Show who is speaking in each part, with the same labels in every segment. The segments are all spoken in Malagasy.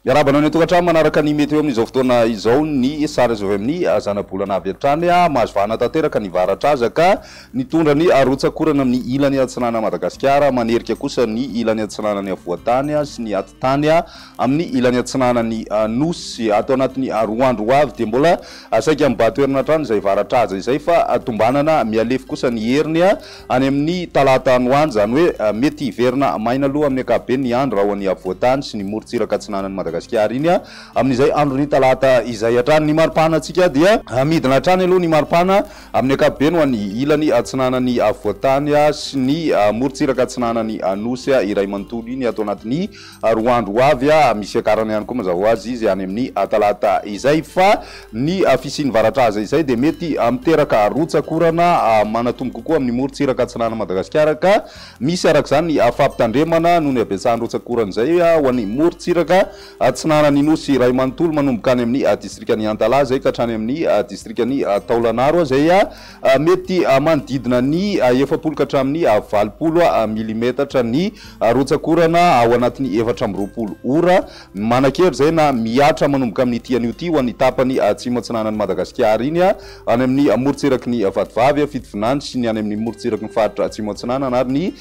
Speaker 1: Miarahaba anao any an-tokantrano manaraka ny meteo amin'izao fotoana izao ny sary azo avy amin'ny zanabolana avy hatrany. Mahazo vahana tanteraka ny varatraza ka nitondra ny rotsak'orana amin'ny ilany atsinanan'i Madagasikara, manerika kosa ny ilany atsinanan'ny afovoan-tany sy ny atitany amin'ny ilany atsinanan'ny Nosy. Ato anatin'ny 2 andro ho avy dia mbola saika mibahan-toerana hatrany izay varatraza izay fa tombanana mihalefy kosa ny heriny any amin'ny talata any ho any, izany hoe mety hiverina maina aloha amin'ny ankapobeny ny andro raha ho an'ny afovoan-tany sy ny morontsiraka atsinanan'i Madagasikara iny amin'izay andron'ny talata izay hatrany. Ny maripana antsika dia midina hatrany aloha ny maripana amin'ny ankapobeny ho an'ny ilany atsinanan'ny afovoan-tany sy ny morontsiraka atsinanan'ny Nosy iray manontolo iny ato anatin'ny 2 andro ho avy, misy fiakarana ihany koa mazava ho azy izy any amin'ny talata izay fa ny fisian'ny varatraza izay dia mety miteraka rotsak'orana manatombo kokoa amin'ny morontsiraka atsinanan'i Madagasikara ka misy araka izany ny fampitandremana noho ny habetsahan'ny rotsak'orana izay ho an'ny morontsiraka atsinanan'ny Nosy iray manontolo manomboka any amin'ny distrikan'i Antalaha izay ka hatrany amin'ny distrikan'i Taolagnaro izay mety manodidina ny 40 ka hatramin'ny 80 milimetatra ny Rotsak'orana ao anatin'ny 24 ora. Manan-kery izay na mihatra manomboka amin'ity anio ity ho an'ny tapany atsimo atsinanan'i Madagasikara iny, any amin'ny morontsiraky ny Vatovavy, Fitovinany sy ny any amin'ny morontsiraky ny faritra Atsimo Atsinanana ary ny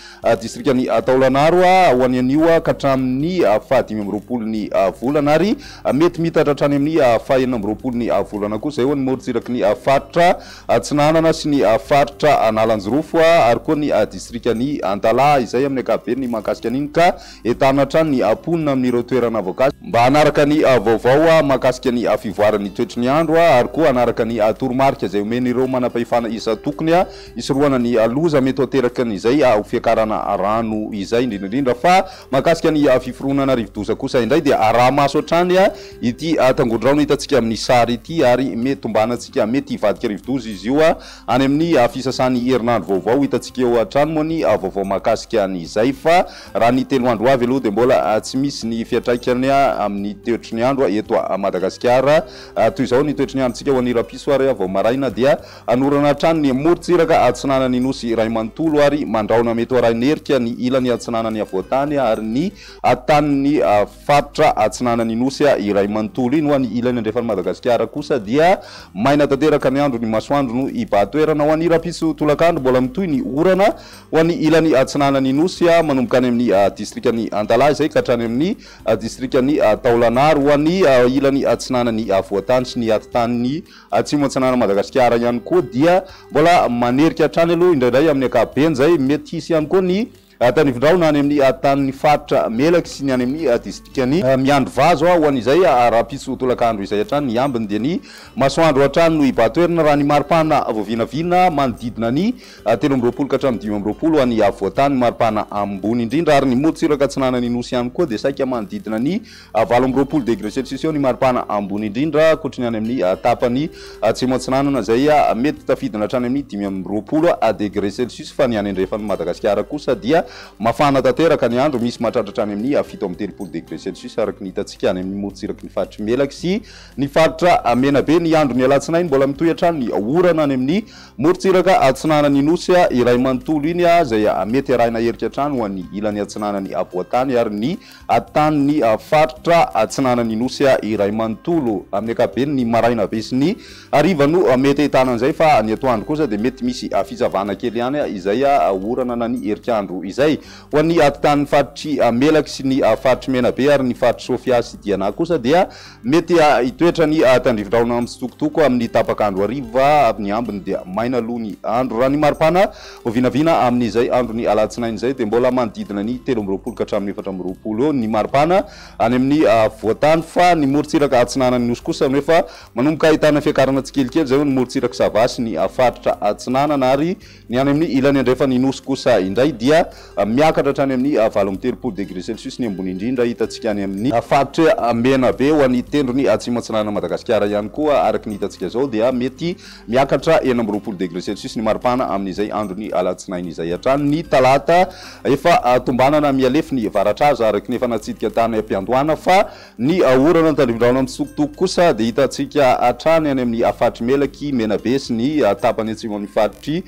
Speaker 1: distrikan'i Taolagnaro ho an'ny anio ka hatramin'ny faha-25 ny volana ary mety miitatra hatrany amin'ny faha-26 ny volana kosa izay ho an'ny morontsiraky ny faritra Atsinanana sy ny faritra Analanjirofo ary koa ny distrikan'i Antalaha izay amin'ny ankapobeny ny mahakasika an'iny ka entanina hatrany ny mponina amin'ireo toerana voakasika mba hanaraka ny vaovao mahakasika ny fivoaran'ny toetry ny andro ary koa hanaraka ny toromarika izay omen'ireo manam-pahefana isan-tokony hisorohana ny loza mety ho aterakin'izay ho fiakarana rano izay indrindra indrindra fa Mahakasika ny fiforonana rivodoza kosa indray dia araha-maso hatrany ity tangodraona hitantsika amin'ny sary ity ary mety tombanantsika mety hivadika rivodoza izy io any amin'ny fisasan'ny herinandro vaovao. Hitantsika eo hatrany moa ny vaovao mahakasika an'izay fa raha ny 3 andro ho avy aloha dia mbola tsy misy ny fiantraikany amin'ny toetry ny andro eto Madagasikara. Toy izao ny toetry ny androntsika ho an'ny rahampitso ary vao maraina dia Hanorana hatrany ny morontsiraka atsinanan'ny Nosy iray manontolo ary mandrahona mety ho arahin'erika ny ilany atsinanan'ny afovoan-tany ary ny tanin'ny faritra atsinanan'ny Nosy iray manontolo iny. Ho an'ny ilany andrefan'i Madagasikara kosa dia maina tanteraka ny andro, ny masoandro no hibahan-toerana. Ho an'ny rahampitso tolakandro, mbola mitohy ny orana ho an'ny ilany atsinanan'ny Nosy manomboka any amin'ny distrikan'i Antalaha izay ka hatrany amin'ny distrikan'i Taolagnaro. Ho an'ny ilany atsinanan'ny afovoan-tany sy ny atitan'ny Atsimo atsinanan'i Madagasikara ihany koa dia mbola manerika hatrany aloha indraindray amin'ny ankapobeny izay mety hisy ihany koa ny tanifindrahona any amin'ny tanin'ny faritra Melaky sy ny any amin'ny distrikan'i Miandrivazo ho an'izay rahampitso tolakandro izay hatrany ny ambiny dia ny masoandro hatrany no hibahan-toerana raha ny maripana voavinavina manodidina ny 23 ka hatramin'ny 25 any afovoan-tany maripana ambony indrindra ary ny morontsiraka atsinanan'ny Nosy ihany koa dia saika manodidina ny 28 degre celsius eo ny maripana ambony indrindra, ankoatry ny any amin'ny tapany atsimo atsinanana izay mety tafidina hatrany amin'ny 25 degre celsius, fa ny any andrefan'i Madagasikara kosa dia mafana tanteraka ny andro, misy mahatratra hatrany amin'ny 37 degre celsius araka ny hitantsika any amin'ny morontsiraky ny faritr'i Melaky sy ny faritra Menabe. Ny andron'ny alatsinainy mbola mitohy hatrany ny orana any amin'ny morontsiraka atsinanan'ny Nosy iray manontolo iny izay mety arahina herika hatrany ho an'ny ilany atsinanan'ny afovoan-tany ary ny Tanin'ny faritra atsinanan'ny Nosy iray manontolo. Amin'ny ankapobeny, ny maraina be sy ny hariva no mety ahitana an'izay fa ny atoandro kosa dia mety misy fitsavana kely ihany izay orana na ny herikandro izay. Ho an'ny atitan'ny faritr'i Melaky sy ny faritr'i Menabe ary ny faritr'i Sofia sy Diana kosa dia mety hitoetra ny tandrifindrahona mitsitokotoko amin'ny tapak'andro hariva, ny ambiny dia maina aloha ny andro. Raha ny maripana Vinavina amin'izay andron'ny alatsinainy izay dia mbola manodidina ny 23 ka hatramin'ny 24 eo ny maripana any amin'ny afovoan-tany fa ny morontsiraka atsinanan'ny Nosy kosa no efa manomboka ahitana fiakarana tsikelikely izay ho ny morontsirak'i Sava sy ny faritra atsinanana ary ny any amin'ny ilany andrefan'ny Nosy kosa indray dia miakatra hatrany amin'ny 38 degre celsius ny ambony indrindra hitantsika any amin'ny faritra Menabe. Ho an'ny tendrony atsimo atsinanan'i Madagasikara ihany koa araka ny hitantsika izao dia mety Miakatra 26 degre celsius ny maripana amin'izay andron'ny alatsinainy izay hatrany. Ny talata, efa tombanana mihalefy ny varatraza araka ny efa natsidika tany am-piandohana fa ny orana tandrifindrahona mitsitokotoko kosa dia hitantsika hatrany any amin'ny faritr'i Melaky, Menabe sy ny tapany atsimo amin'ny faritr'i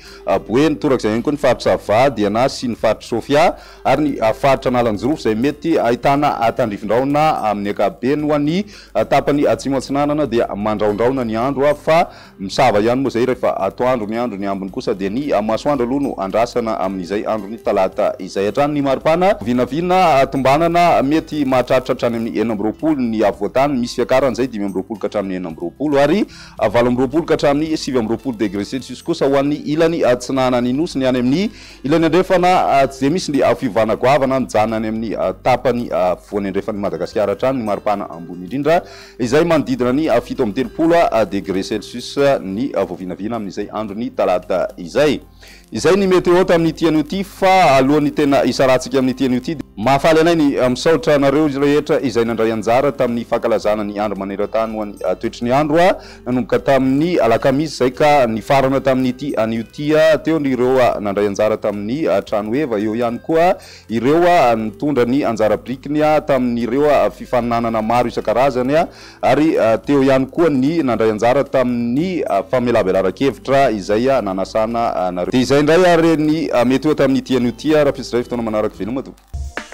Speaker 1: Boeny. Torak'izay ihany koa ny faritra Sava, Diana sy ny faritr'i. Sofia ary ny faritra Analanjirofo izay mety ahitana tandrifin-drahona amin'ny ankapobeny. Ho an'ny tapany atsimo atsinanana dia mandrahondrahona ny andro fa misava ihany moa izay rehefa atoandro ny andro, ny ambiny kosa dia ny masoandro aloha no andrasana amin'izay andron'ny talata izay hatrany. Ny maripana vinavina tombanana mety mahatratra hatrany amin'ny 26 ny afovoantany, misy fiakarany izay 25 ka hatramin'ny 26 ary 28 ka hatramin'ny 29 degré celsius kosa ho an'ny ilany atsinanan'ny Nosy. Ny any amin'ny ilany andrefana tsy dia misy ny fiovana goavana, mijanona any amin'ny tapany afovoany andrefan'i Madagasikara hatrany ny maripana ambony indrindra izay manodidina ny 37 degré celsius ny voavinavina amin'izay andron'ny talata izay. Izay ny météo tamin'ity anio ity fa alohan'ny tena hisarahantsika amin'ity anio ity dia mahafaly anay ny misaotra anareo rehetra izay nandray anjara tamin'ny fankalazana ny andro maneran-tany ho an'ny toetry ny andro nanomboka tamin'ny alakamisy izay ka nifarana tamin'ity anio ity. Teo ireo nandray anjara tamin'ny trano heva, eo ihany koa ireo nitondra ny anjara birikiny tamin'ireo fifaninanana maro isan-karazany ary teo ihany koa ny nandray anjara tamin'ny famelabelaran-kevitra izay nanasana anareo. Dia izay indray ary ny mety ho tamin'ity anio ity rahampitso indray fotoana manaraka. Veloma tompoko.